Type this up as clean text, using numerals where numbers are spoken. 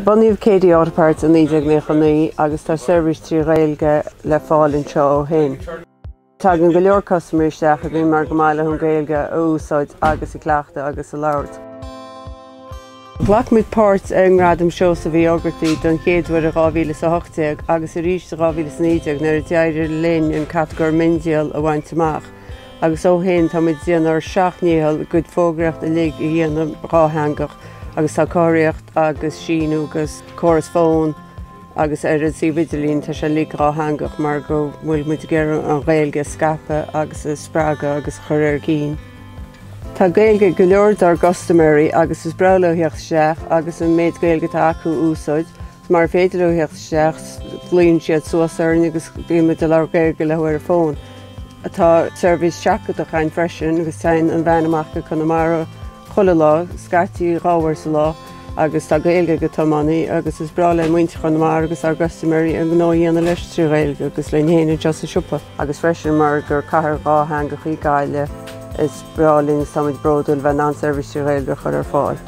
Bunaíodh KD Auto Parts i 1999 agus tá seirbhís 3 Ghaeilge le fáil anseo ó shin. Tagann go leor custaiméirí isteach againn mar gur maith leo an Ghaeilge a úsáid agus a chleachtadh agus a labhairt. Ghlac muid páirt i nGradam Seosamh Uí Ógartaigh don chéad uair i 2018 agus arís i 2019 nuair a d'éirigh linn an catagóir miondíol a bhaint amach. Agus ó shin tá muid ag déanamh ár seacht ndícheall ár gcuid fógraíocht uilig a dhéanamh dhátheangach agus tá comharthaíocht agus síniú agus córas fón agus ar an suíomh idirlín tá sé uilig dhátheangach mar go bhfuil muid ag iarraidh an Ghaeilge a scaipeadh agus a spreagadh agus a chur ar cinn. Tá Gaeilge ag go leor dár gcustaiméirí agus is breá leo theacht isteach agus an méid Gaeilge atá acu a úsáid. Mara féidir leo theacht isteach, glaonn siad suas orainn agus bíonn muid ag labhairt Gaeilge leo ar an bhfón. Tá seirbhís seachadta againn freisin agus téann an veain amach go Conamara chuile lá, scaití dhá uair sa lá, agus tá Gaeilge ag an tiománaí agus is breá le muintir Chonamara agus ár gcustaiméirí an gnó a dhéanamh leis trí Ghaeilge agus linn féin anseo sa siopa. Agus freisin mar gur cathair dhátheangach í Gaillimh, is breá linn agus táimid bródúil bheith in ann seirbhís trí Ghaeilge a chur ar fáil.